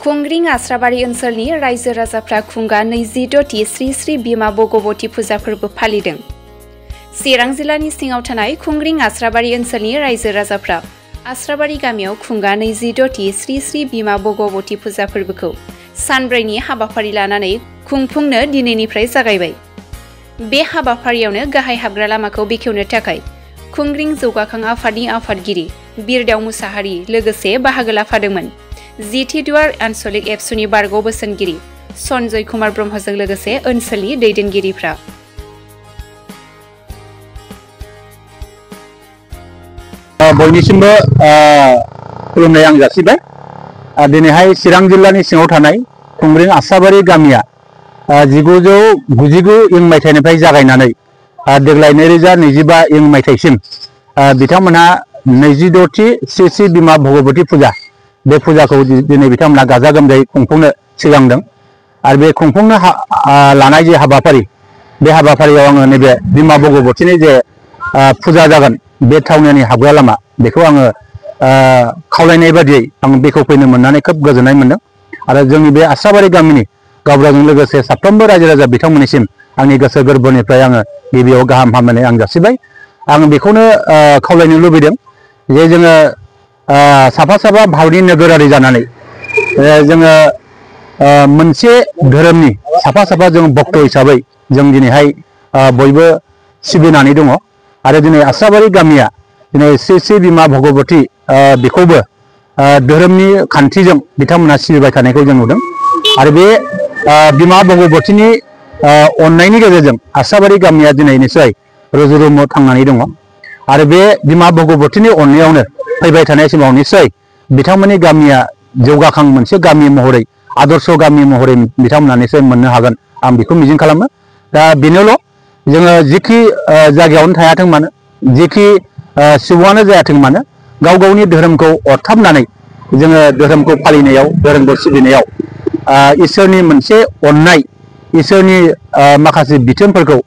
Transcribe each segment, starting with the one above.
खुंग्रिं आस्राबारि ओनसोलनि रायजो राजाफ्रा खुंगा 26थि श्री श्री बिमा भगवती फुजा फोरबो फालिदों। चिरां जिल्लानि सिङाव थानाय खुंग्रिं आस्राबारि ओनसोलनि रायजो राजाफ्रा आस्राबारि गामियाव खुंगा 26थि श्री श्री बिमा भगवती फुजा फोरबोखौ सानब्रैनि हाबाफारि लानानै खुंफुंनो दिनैनिफ्राय जागायबाय। बे हाबाफारियावनो गाहाय हाबग्रा लामाखौ बेखेवनो थाखाय खुंग्रिं जौगाखां आफादनि आफादगिरि बिरदाव मुसाहारि लोगोसे बाहागो लाफादोंमोन। जिथिदुवार आन्चलिक एबसुनि बारग' बोसोनगिरि सन्जय कुमार ब्रह्मजों लोगोसे ओनसोलनि दैदेनगिरिफ्रा बयनिसिमबो खुलुमनाय आं जासिबाय। दिनैहाय चिरां जिल्लानि सिङाव थानाय खुंग्रिं आस्राबारि गामिया 1999 इं मायथाइनिफ्राय जागायनानै देग्लाय 2025 इं मायथाइसिम बिथांमोनहा 26थि श्री श्री बिमा भगवती फुजा बे फुजाखौ दिनै बिथांमोनहा गाजा गोमजायै खुंफुंनो सिगांदों। आरो बे खुंफुंनो लानाय जे हाबाफारि बे हाबाफारियाव आङो नैबे बिमा भगवतीनि जे फुजा जागोन बे थावनिनि हाबग्रा लामा बेखौ आङो खावलायनाय बादियै आं बेखौ फैनो मोननानै खोब गोजोननाय मोनदों। आरो जोंनि बे आस्राबारि गामिनि गावबुराजों लोगोसे साफ्रोमबो रायजो राजा बिथांमोननिसिम आंनि गोसो गोरबोनिफ्राय आङो गिबियाव गाहाम हामलायनाय आं जासिबाय। आं बेखौनो खावलायनो लुबैदों जे जोङो साफा साफा भारतनि नोगोरारि जानानै जोङो मोनसे धोरोमनि साफा साफा जों भक्त हिसाबै जों दिनैहाय बयबो सिबिनानै दङ। आरो दिनै आस्राबारि गामिया दिनै श्री श्री बिमा भगवती बेखौबो धोरोमनि खान्थिजों बिथांमोना सिबिबाय थानायखौ जों नुदों। आरो बे बिमा भगवतीनि अननायनि गेजेरजों आस्राबारि गामिया दिनै निस्सय रुजु रुमु थांनानै दङ। आरो बे बिमा भगवतीनि अननायावनो फैबाय थानाय समाव निस्सय बिथांमोननि गामिया जौगाखां मोनसे गामि महरै आदर्श गामि महरै बिथांमोना निस्सय मोननो हागोन आं बेखौ मिजिं खालामो। दा बेनोल' जोङो जिखि जायगायावनो थायाथों मानो जिखि सुबुङानो जायाथों मानो गाव गावनि धोरोमखौ अरथाबनानै जोङो धोरोमखौ फालिनायाव धोरोमखौ सिबिनायाव इसोरनि मोनसे अननाय इसोरनि माखासे बिथोनफोरखौ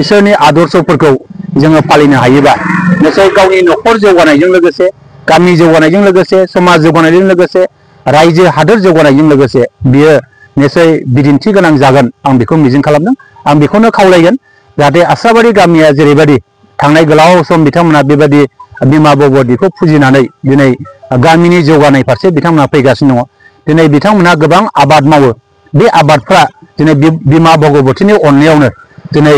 इसोरनि आदर्शफोरखौ जोङो फालिनो हायोबा निस्सय गावनि न'खर जौगानायजों लोगोसे गामि जौगानायजों लोगोसे समाज जौगानायजों लोगोसे रायजो हादोर जौगानायजों लोगोसे बियो निस्सय बिदिन्थि गोनां जागोन आं बेखौ मिजिं खालामदों। आं बेखौनो खावलायगोन जाहाथे आस्राबारि गामिया जेरैबायदि थांनाय गोलाव सम बिथांमोना बेबायदि बिमा भगवतीखौ फुजिनानै दिनै गामिनि जौगानाय फारसे बिथांमोना फैगासिनो दङ। दिनै बिथांमोनहा गोबां आबाद मावो। बे आबादफ्रा दिनै बिमा भगवतीनि अननायावनो दिनै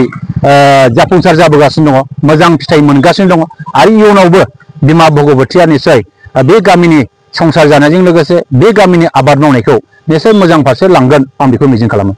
जाफुंसार जाबोगासिनो दङ, मोजां फिथाइ मोनगासिनो दङ। आरो इयुनावबो बिमा भगवतीया निस्सय बे गामिनि संसार जानायजों लोगोसे बे गामिनि आबाद मावनायखौ निस्सय मोजां फारसे लांगोन आं बेखौ मिजिं खालामो।